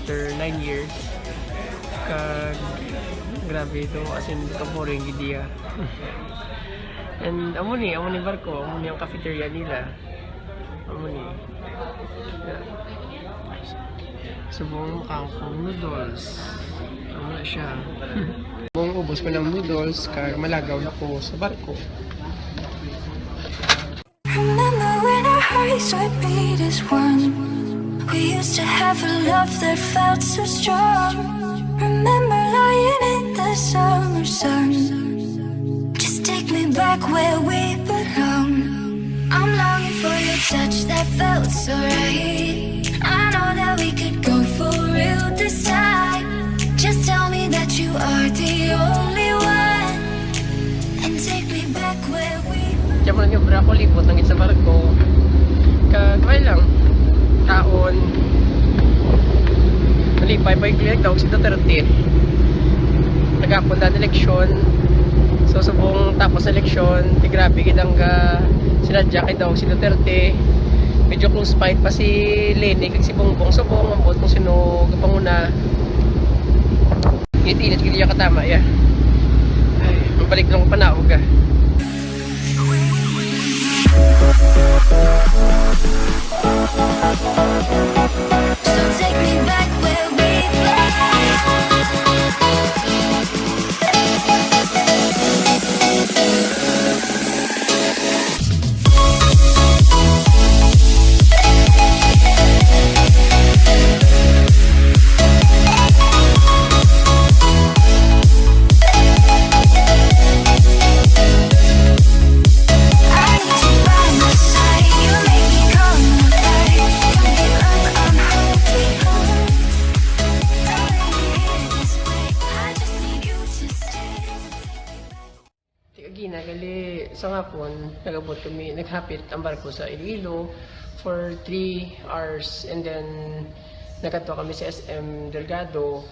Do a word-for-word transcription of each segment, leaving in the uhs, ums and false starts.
after nine years. Kag grabe to, as in, kaboring gid iya. And amo ni, amo ni barko, amo ni ang cafeteria nila. Amo ni. Subong makangkong noodles. Amo na siya. Kung ubos ko ng noodles, kag malagaw na ko sa barko. Remember when our hearts were beat as one? We used to have a love that felt so strong. Remember lying in the summer sun. Just take me back where we belong. I'm longing for your touch that felt so right. I know that we could go for real this time. Just tell me that you are the only one. And take me back where we Diyan mo lang yung bra ko, libot lang sa barko. Kagway lang. Kaon. Malipay pa yung klinik daw si Duterte. Nagapon na eleksyon. So, subong tapos sa eleksyon, ti grabe gid ang ga sinadya kay daw si Duterte. Medyo close fight pa si Leni kag si Bongbong. Subong ang vote kung sino gapanguna. Init-init gid iya katama, ya. Ay, mabalik lang ko panaog, ah. So take me back where we were. Ti agina gali sa ngapon, nagabot kami, naghapit ang barko sa Iloilo for three hours, and then nagkadto kami sa S M Delgado.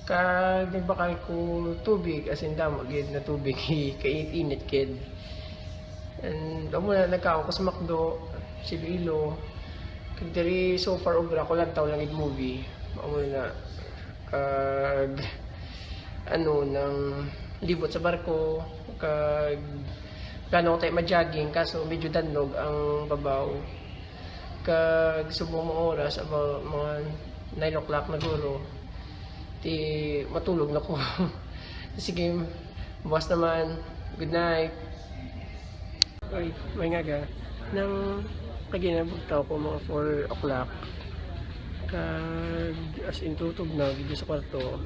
Kag nagbakal ko tubig, as in, damo gid na tubig, kainit-init gid. And amo na, nagkaon ko sa McDo sa Iloilo. Kag diri, so far, obra ko, lantaw lang gid movie. Amo na, kag ano, nang libot sa barko, kag plano ko tayo ma-jogging, kaso medyo danlog ang babaw. Kag subong mga oras, about mga nine o'clock na guro, ti matulog na ko. Sige, buwas naman. Good night. Ay, may ngaga. Nang kaginabugtaw ko mga four o'clock. Kag as in, tutog na gid sa kwarto.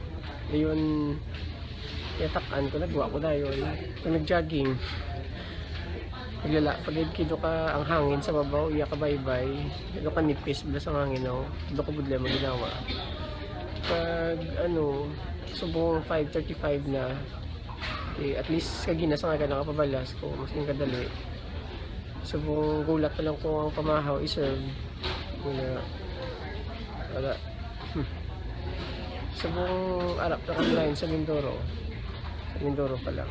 Dayon, yatak-an ko, nagwa ko dayon. Kag nag-jogging. Naglala pa gid kay do ka ang hangin sa babaw, iya ka baybay. Do ka nipis bala sa hangin, no? Do ka budlay maginawa. Pag ano, subong five thirty-five na, eh, at least kagina sa nga nakapabalas ko, mas kadali. Subong gulat pa lang ko ang pamahaw i-serve. Wala. Wala. Subong arap na kami lain sa Mindoro. Sa Mindoro pa lang.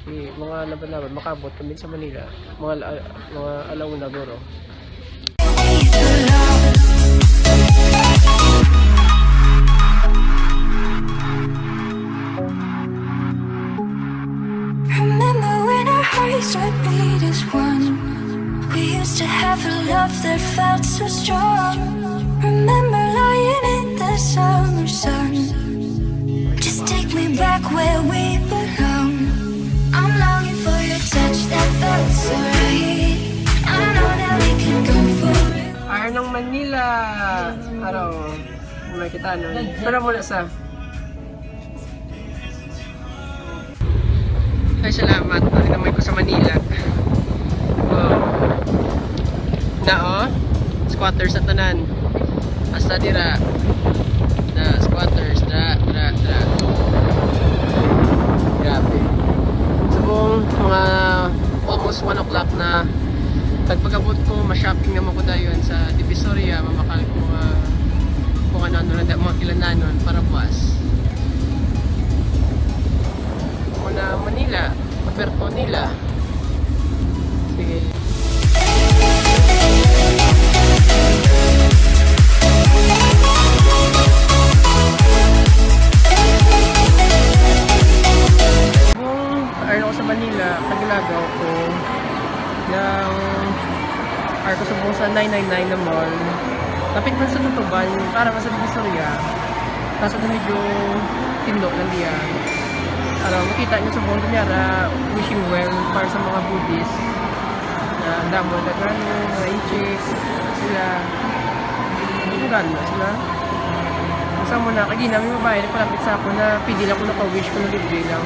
Di, mga laban-laban, makabot kami sa Manila. Mga ala-, mga alauna, guro. Remember when our hearts were beat as one? We used to have a love that felt so strong. Remember lying in the summer sun. Just take me back where we belong. I'm longing for your touch that felt so right. I know that we can go for it. Arnong Manila. Araw. May kita nun. Pero muna sa Ay, salamat. Ano naman ko sa Manila. Oh. Na, oh. Squatters sa tanan. Hasta dira. Na, squatters. Dra, dra, dra. Grabe. Subong mga almost one o'clock na. Pag pag-abot ko, ma-shopping naman ko dayon sa Divisoria. Mamakal ko, ah, kung ano-ano na da-, mga kilananon para buwas. Muna Manila, Puerto Nila. Sige. Sa Manila, kagalagaw ko ng, or ko subong sa nine nine nine na mall. Lapit man sa Tutuban, para man sa Divisoria. Kaso na medyo tindo lang diya. Ano, makita niyo subong niya ra wishing well para sa mga Buddhist. Na ang damo na Tagalog, mga Inchik, sila. Ang gano sila. Sa mo na, kagi namin babae na palapit sa ako na pwede lang ko naka-wish ko na libre lang.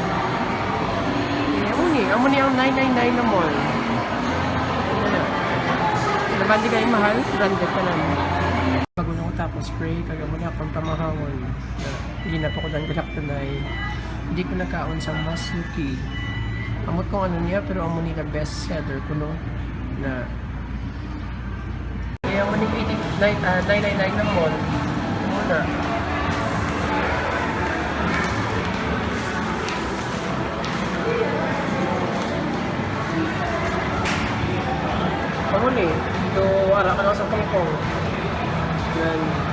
Eh, amo ni, amo ni ang nine nine nine na mall. Ano na? Nabandi kayo mahal, branded pa lang. Bago na ko tapos spray, kag amo na akong pamahawan. Na, hindi na pa ko lang galak tunay. Hindi ko nagkaon sa Masuki. Amot kung ano niya, pero amo ni na best seller ko, no? Na, kaya mo ni eighty-nine, ah, nine nine nine na mall. Muna. Amo ni, do wala ka lang sa Hong Kong. Yan.